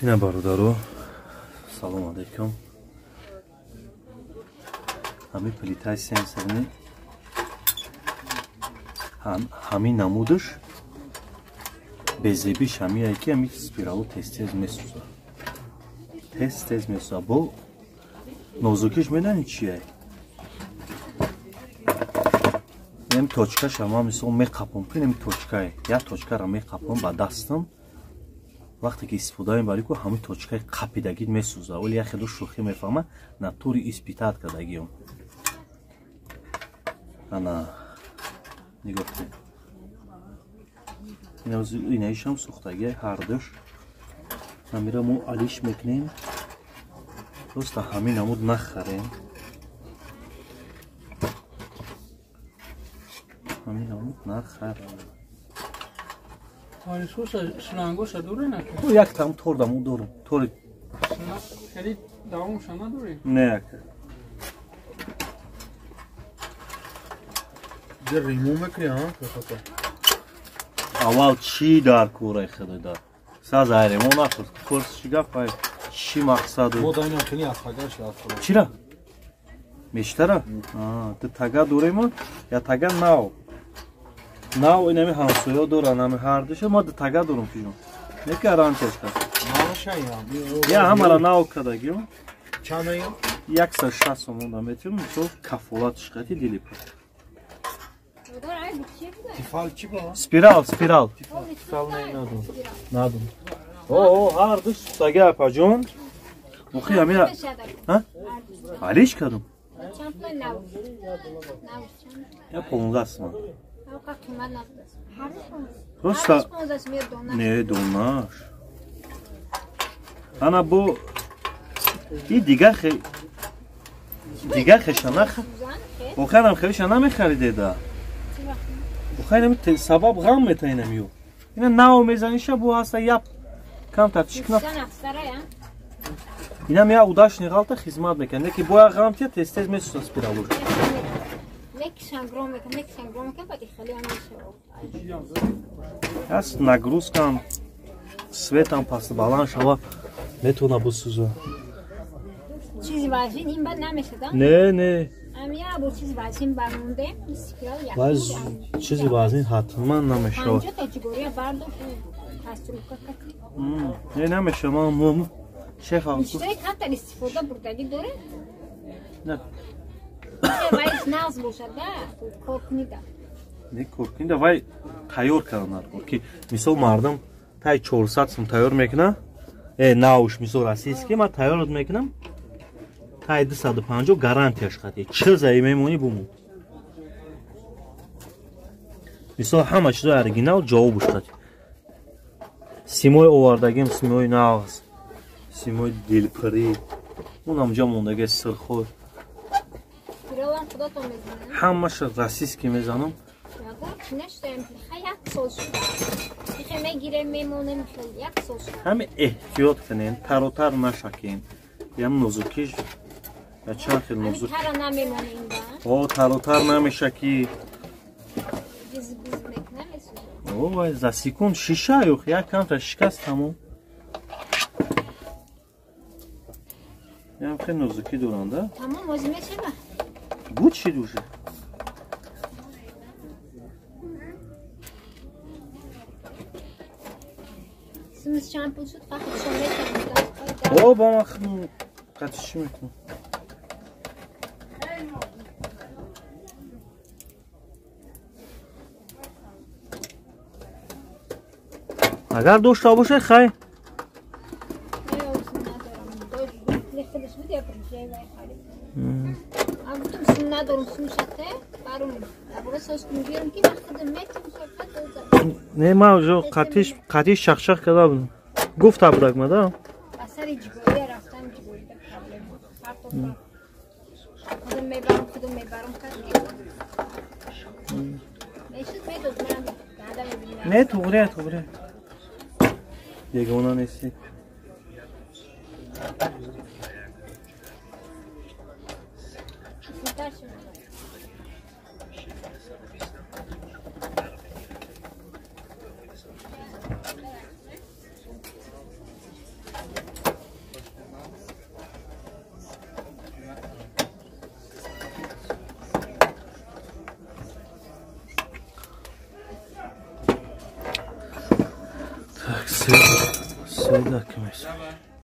Ина бародаро, салом алейкум. Ҳамин плитаи сенсорни ҳамин намудаш безебиш ҳамие ки ҳамин спиралу тез-тез месӯзад. Тез-тез месӯзад. Бо нозукиш медонӣ чие? Ин точкаша ман мисол меқапам, ин точкае. Як точкаро меқапам ба дастам. Вақте ки истифода мебарӣ ку ҳамин точкаи қапидагит месӯзад. Вале як хело шӯхӣ мефаҳма, натури испитат кардагиам. Ана нигоҳ кунед. Инаишам сӯхтагиа ҳардуш. Ҳамира мо алиш мекунем. Просто ҳамин намуд нахарем. Ҳамин намуд нахарем. Шлангоша дорӣ на? Як там тор даму дорум. Тори. Хеле давомша надорӣ? Не, ака. Ҷа ремон мекунӣ, а? Аввал чӣ дар кораи худо дар? Саз ай ремон нахӯрд. Курс чӣ гап ай? Чӣ мақсаду? Мо дар инам хеле аз тагаш рафт. Чира? Мештара? Аа, ту тага дорем, я тага нав. Нав инами ҳамсоя доранд, ҳами ҳардуша ма тага дорум кижон. Не гарантияш кад. Я ҳамара нав кардагиам. Чанд ая? 160 сомон да метирм, мисол кафолатш қати дилипа. Тифал чӣ ба? Спирал, спирал. Тифал не надум. Надум. О, ҳардуш сӯхтаги апаҷон. Охи ҳамира. Ҳа? Алиш кардум. Я 15 сомон. Просто не донаш. Ана бо и дигар дигар хеша нах. Охирам хеша намехаридеда. Охирам сабаб ғам метаинам ю. Ина нав мезаниша бо ҳаста яп камтар чикна. Инам я удашни ғалта хизмат мекунад. Не ки боя ғам тия тез-тез месӯзад спиралуш. Аст нагрузкам светам паст баланд шава метавона бисӯза. Чизи вазин ин бад намешада? Не, не. Амия бо чизи вазин бармонде, спирал як. Ваз чизи вазин ҳатман намешава. Панҷо категория бардошт кастрюлка как. Не намешава, ман шеф Миштаи камтар истифода бурдагӣ доред? Не. Вай нағз бошад, да? Кор кунида. Не кор кунида, вай тайёр кардан кор ки мисол мардум тай 400 сум тайёр мекунад. Науш мисол российский ман тайёрот мекунам. Тай 250 гарантияш хати. 40 заи мемонӣ буму. Мисол ҳама чизои оригинал ҷавобуш хати. Симои овардагим, симои нағз, симои дилпирӣ. Унам ҷа мондаги сирхой. Ҳамаша российский мезанам. Ҳами эҳтиёт кунен, таротар нашакен. Ям нозукиш, я чанд хел нозук. О, таротар намешакӣ. О, вай за секунд шиша юх, як камта шикаст тамом. Ям хел нозукӣ доранд, да? Тамом, ози мешава? Буд шид уже. Сумис чанд пул шуд, фақат шом метавонад. О, ба ман қатиши мекунам. Агар дошта бошад, хай. Не, ман уже қатиш чақчақ карда будам. Гуфта будак ма, да? Не, туғре, туғре. Ягона нести. Так, се седа ки меса.